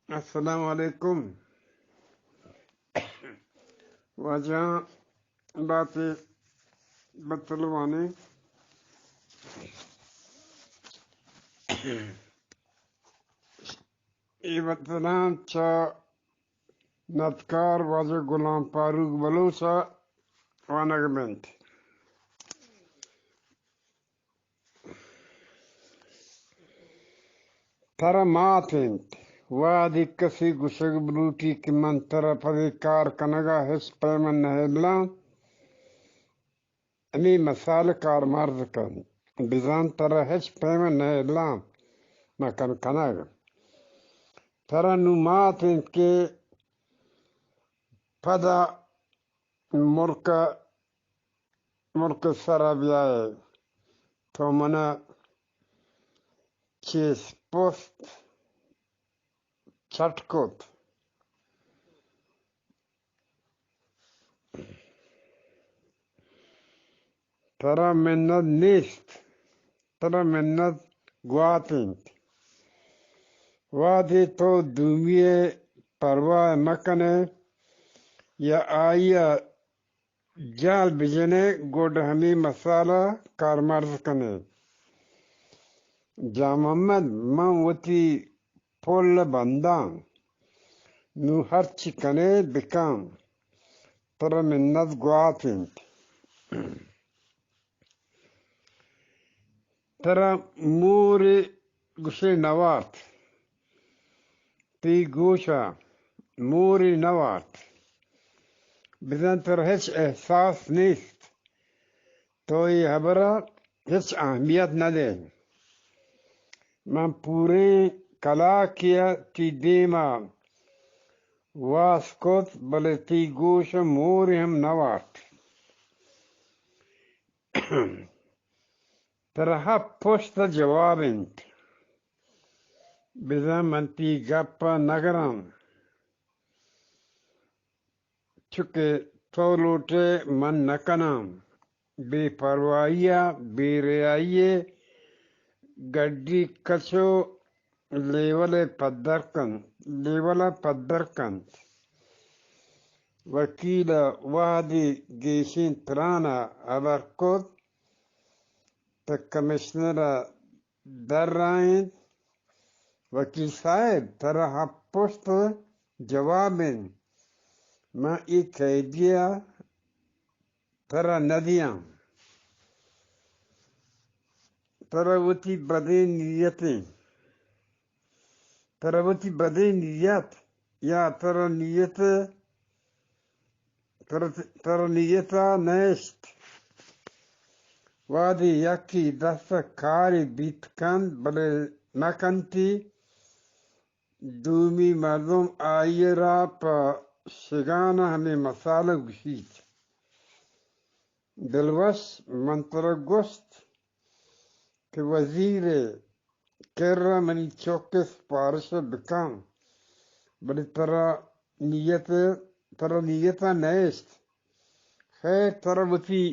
السلام علیکم۔ واجہ باتے بتلوانے، اے بتلان چا ندکار واجہ غلام فاروق بلوچ ءَ وانگ بنت۔ ترا مات انت۔ وہدے کسے گوشگ بلوٹی کہ من ترا پدے کار کنگا ہچ پیم نہ ہلاں، ہمے مسال کارمرز کن۔ بزاں ترا ہچ پیم نہ ہلاں مکن کنگ۔ ترا نوں مات انت کہ پدا ملک، ملک سرا بیائے، تو منا چیز پست چٹ کت۔ ترا منت نیست، ترا منت گوات انت۔ وہدے تو دومی ءِ پرواہ مکنے یا آئی ءَ جال بجنے، گڈ ہمے مسال ءَ کارمرز کنے۔ جان محمد، من وتی پل ءَ بنداں، نوں ہرچی کنے بکن، ترا منت گوات انت۔ ترا مورے گوشے نہ وارت، تئی گوشا مورے نہ وارت، بزاں ترا ہچ احساس نیست، تو اے ہبرا ہچ اہمیت نہ دے۔ من پوریں کلاکے ءَ تئی دیما واس کت، بلے تئی گوش ءَ مورے ہم نہ وارت۔ ترا ہپت پشت ءَ جواب انت۔ بزاں من تئی گپ ءَ نہ گراں، چوکہ تو لوٹے من نہ کناں۔ بے پرواہی ءَ بے ریائی ءِ گڈی کچ ءُ لیول ءَ پدر کنت، لیول ءَ پدر کنت۔ وکیل ءَ وہدے گیشیں تران ءَ ہبر کت، تہ کمشنر ءَ درائینت، وکیل صاحب، ترا ہپت پشت جواب انت، من اے قیدی ءَ ترا نہ دیاں۔ ترا وتی بدیں نیت انت۔ ترا وتی بدیں نیت یا ترا نیت، ترا، ترا نیت ءَ نیست۔ وہدے یکے دست ءَ کارے بیت کنت، بلے نہ کنتی، دومی مردم آئی ءَ را پہ شگان ءَ ہمے مسالہ گوشیت۔ دلوش، من ترا گوشت کہ وزیر ءِ کرا منی چک ءِ سپارش ءَ بکن، بلے ترا نیت، ترا نیت ءَ نیست۔ خیر، ترا وتی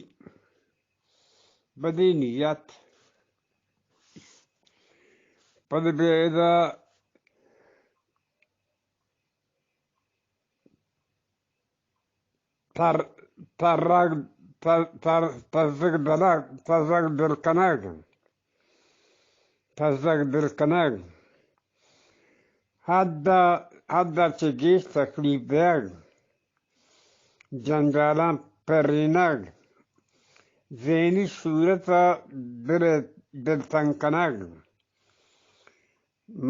بدیں نیت۔ پد بیا ادا تر، ترگ، تر، تر، تزگ دلگ، تزگ دل کنگ، تزگ دل کنگ۔ حد ءَ، حد ءَ چہ گیش تکلیف دیگ، جنجالاں پرینگ، ذہنی صورت ءَ دل، دل تنگ کنگ۔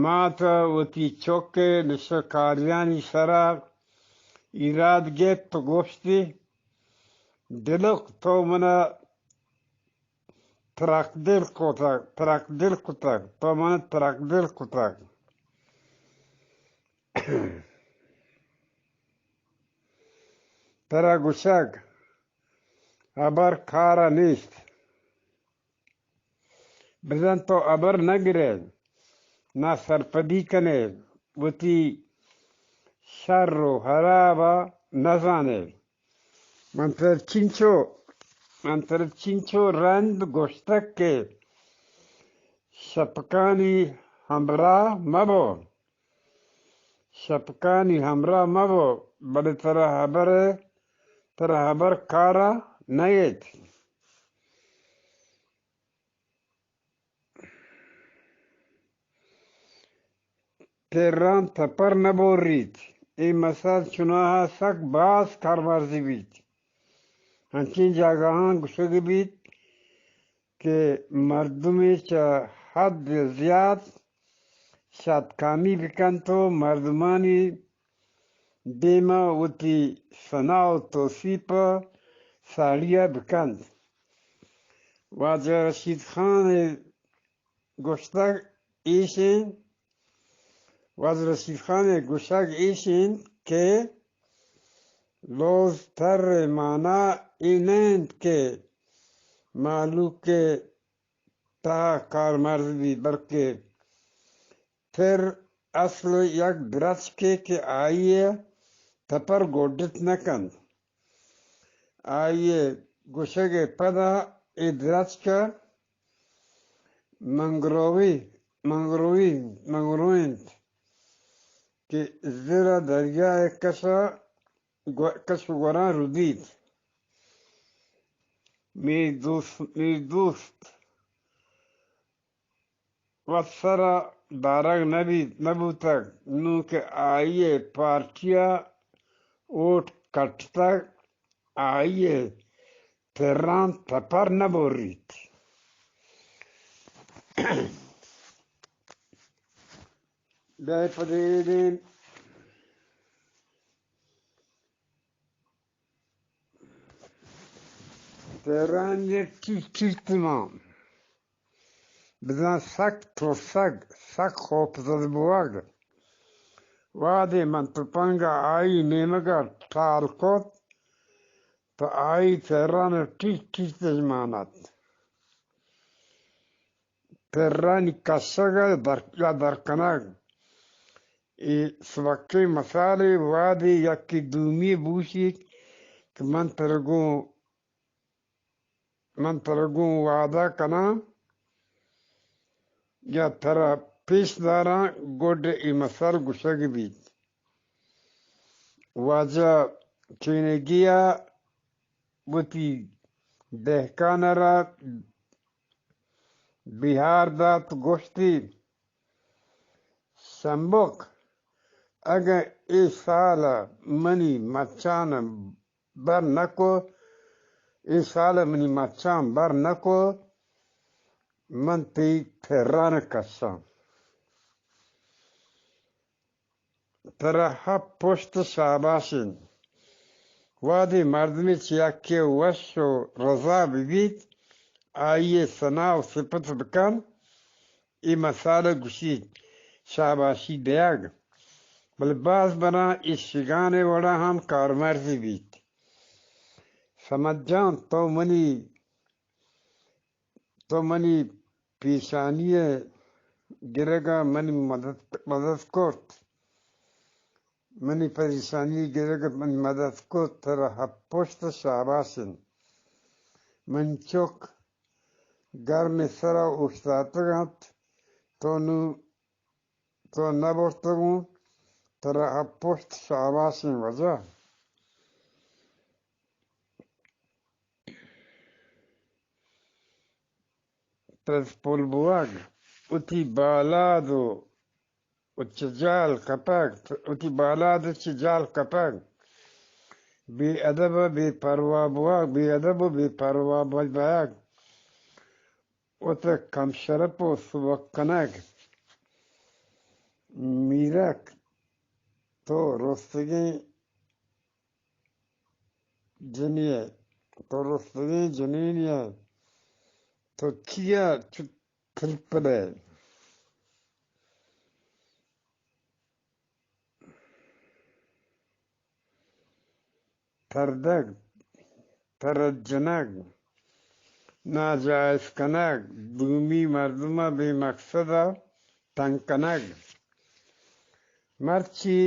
مات ءَ وتی چک ءِ نشہ کاریانی سرا ایراد گپت ءُ گوشتی، دلک، تو من ءَ ترک دل کتگ، ترک دل کتگ، تو من ءَ ترک دل کتگ۔ ترا گوشگ ہبر کار ءَ نیست۔ بزاں تو ہبر نہ گرئے، ناسرپدی کنئے، وتی شر ءُ ہراب ءَ نہ زانئے۔ من ترا چنچو، من ترا چنچو رند گوشتگ کہ شپکانی ہمراہ مبو۔ شپکانی ہمراہ مبو، بلے ترا ہبر، ترا ہبر کارا نئیت۔ تران تپر نہ بوریت۔ اے مثال چوناہا سک باز کارمرزی بیت۔ انچیں جاگہاں گوشگ بیت کہ مردمے چہ حد زیات شاتکامی بکنت و مردمانی دیما وتی ثنا و توصیف ساڑیا بکنت۔ واجہ رشید خان گوشتگ ایش انت، واجہ رشید خان ء گوشگ ایش انت کہ لوز تر ء مانا اے نہ انت کہ مہلوک ء تہا کارمرز بیت، بلکہ تر اصل یک درچکے کہ آئی ء تپر گڈت نہ کنت۔ آئی ء گوشگ ء پدا اے درچک ء منگروی، منگروی، منگرو انت کہ زر ء دریا ء کش ء گو-، کش ء گوراں رودیت۔ میر دوست، میر دوست وت سر ء دارگ نہ بیت، نہ بوتگ، نوں کہ آئی ء پارٹی ء ووٹ کٹتگ، آئی ء تران تپر نہ بوریت۔ بیا پدے دیم تران ء ٹیٹ ٹیٹ مان۔ بزاں سک ترسگ، سک خوف زد بوگ۔ وہدے من تپنگ ء آئی نیمگ ء ٹال کت، تو آئی تران ء ٹیٹ ٹیٹ مان ات۔ ترانی کشگ ء در-، یا درکنگ۔ اے سبکیں مثالے۔ وہدے یکے دومی بوشیت کہ من ترا گوں من ترا گوں وعدہ کناں یا ترا پیش داراں، گڈ اے مثال گوشگ بیت۔ واجہ چینگی ء وتی دہکان ء را بیہار دات، گوشتی، شمبک، اگاں اے سال ء منی مچان بر نہ کو، اے سال ء منی مچان بر نہ کو، من تئی تران کشاں۔ ترا ہپت پشت شاباش انت۔ وہدے مردمے چہ یکے وش و رضا ببیت، آئی ء ثنا و سپت بکن، اے مثال ء گوشیت شاباشی دیگ، بلے باز براں اے شگان ء وڑا ہم کارمرز بیت۔ صمد جان، تو منی تو منی پیشانی ء گرگ ء منی مدد، مدد کرت۔ منی پریشانی ء گرگ ء منی مدد کرت، ترا ہپت پشت شاباش انت۔ منی چک گرم ء سر ء اوشتاتگ انت، تو نوں تو نہ برتگ اوں، ترا ہپت پشت شاباش انت واجہ۔ پرز پل بوگ، وتی بالاد و، و چہ جال کپگ، وتی بالاد و چہ جال کپگ، بے ادب و بے پرواہ بوگ، بے ادب و بے پرواہ بوگ، وت کم شرپ و سبک کنگ۔ میرک، تو رستگیں جنی ء، تو رستگیں جنینی ء، تو چیا چو ترپل ئے؟ تردگ، ترجنگ، ناجائز کنگ، دومی مردم ء بے مقصد ء تنگ کنگ۔ مرچی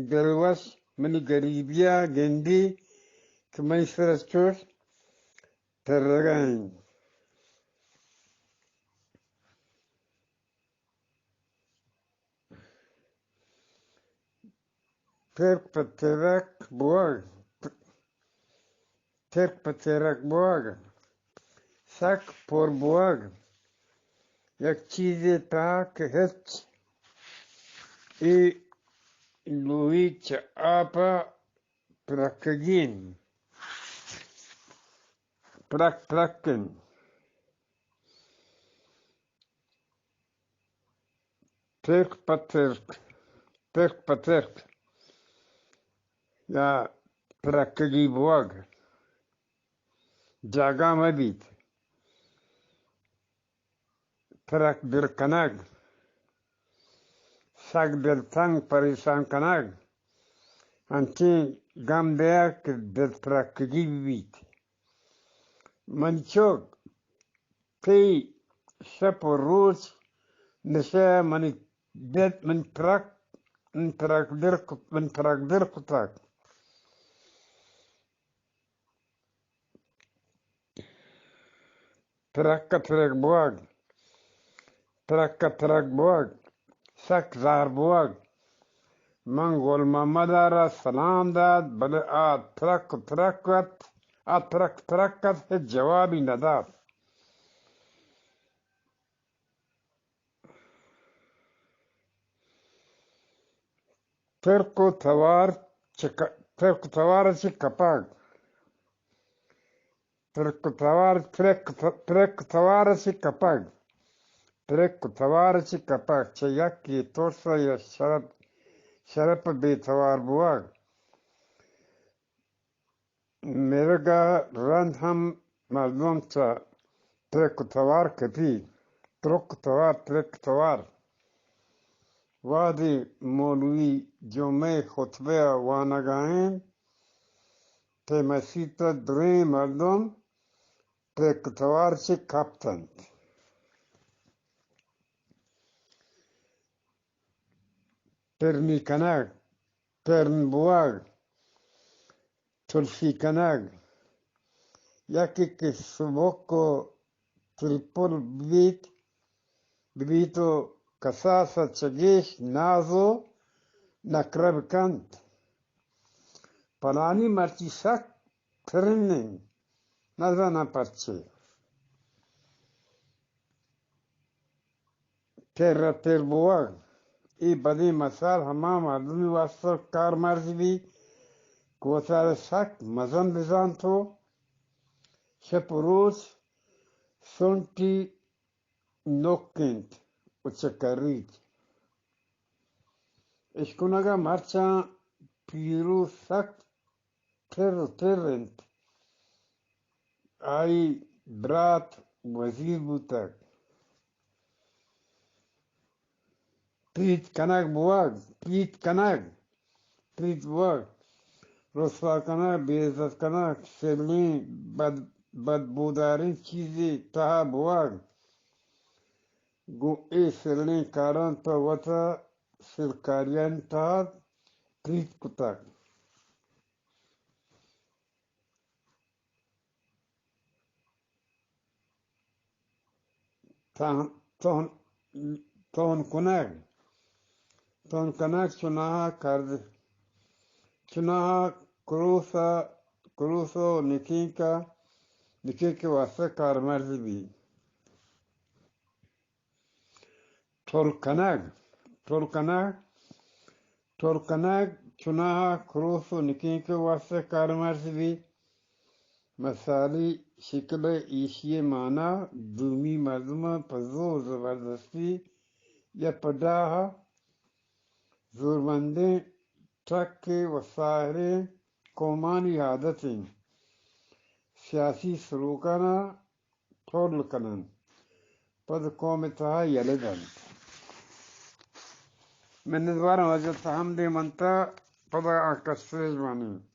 دلوش منی گریبی ء گندی کہ منی سر ء چوش ترگ ء انت۔ ترک پہ ترک بوگ، ترک پہ ترک بوگ، سک پر بوگ، یک چیزے تہا کہ ہچ اے لوئی چہ آپ ءَ پرکگی انت، پرک پرک انت۔ ترک پہ ترک، ترک پہ ترک، یا پرکگی بوگ، جاگہ مہ بیت۔ ترک دل کنگ، سک دل تنگ پریشان کنگ، انچیں گم دیگ کہ دل ترکگی بہ بیت۔ منی چک، تئی شپ و روچ نشہ منی دل، من ترک، من ترک دل کت-، من ترک دل کتگ۔ ترک ءَ ترک بوگ، ترک ءَ ترک بوگ، سک زہر بوگ۔ من گل محمد ءَ را سلام دات، بلے آ ترک ترک ات، آ ترک ترک ات، ہچ جوابی نہ دات۔ ترک و توار چہ ک-، ترک و توار چہ کپگ۔ ترک و توار، ترک، ترک و توار چہ کپگ۔ ترک و توار چہ کپگ۔ چہ یکے ترس یا شرپ، شرپ بے توار بوگ۔ مرگ ءَ رند ہم مردم چہ ترک و توار کپی، ترک و توار، ترک و توار۔ وہدے مولوی جمعہ ءِ خطبہ ءَ وانگ ءَ انت، تہ مسیت ءَ دریں مردم ترک و توار چہ کپت انت۔ پرنی کنگ، پرن بوگ، تلفی کنگ، یکے کہ سبک و تلپل بیت، بیت و کساس ءَ چہ گیش ناز و نکرہ بکنت۔ پلانی مرچی سک ترن انت، نزاناں پرچے۔ تر ءَ تر بوگ، اے بدیں مثال ہما مردمی واسطہ کارمرز بی کہ وتارا سک مزن بزانت و شپ و روچ سنٹی نک انت و چکریت۔ اشکنگ ءَ مرچاں پیرو سک تر و تر انت۔ آئی برات وزیر بوتگ۔ پریت کنگ بوگ، پریت کنگ، پریت بوگ، رسوا کنگ، بے عزت کنگ، سلیں بد، بدبوداریں چیزے تہا بوگ۔ گوں اے سلیں کاراں تو وتا سلکاریانی تہا پریت کتگ۔ تہن، تہن، تہن کنگ، تہن کنگ چوناہا کرد، چوناہا کروس ءَ، کروس و نکینک ءَ، نکینک ءِ واسطہ کارمرز بی۔ ٹول کنگ، ٹول کنگ، ٹول کنگ چوناہا کروس و نکینک ءِ واسطہ کارمرز بی۔ مثالی شکل ءَ ایشی ءِ مانا دومی مردم ءَ پہ زور زبردستی یا پہ ڈاہ ءَ زورمندیں ٹک ءَ و ساحریں قومانی عادت انت۔ سیاسی سروکاں ٹول کن انت، پد قوم ءِ تہا یلہ دنت۔ منتواراں واجہ، تہ ہم دیم انت، پدا آ کسریج وانیں۔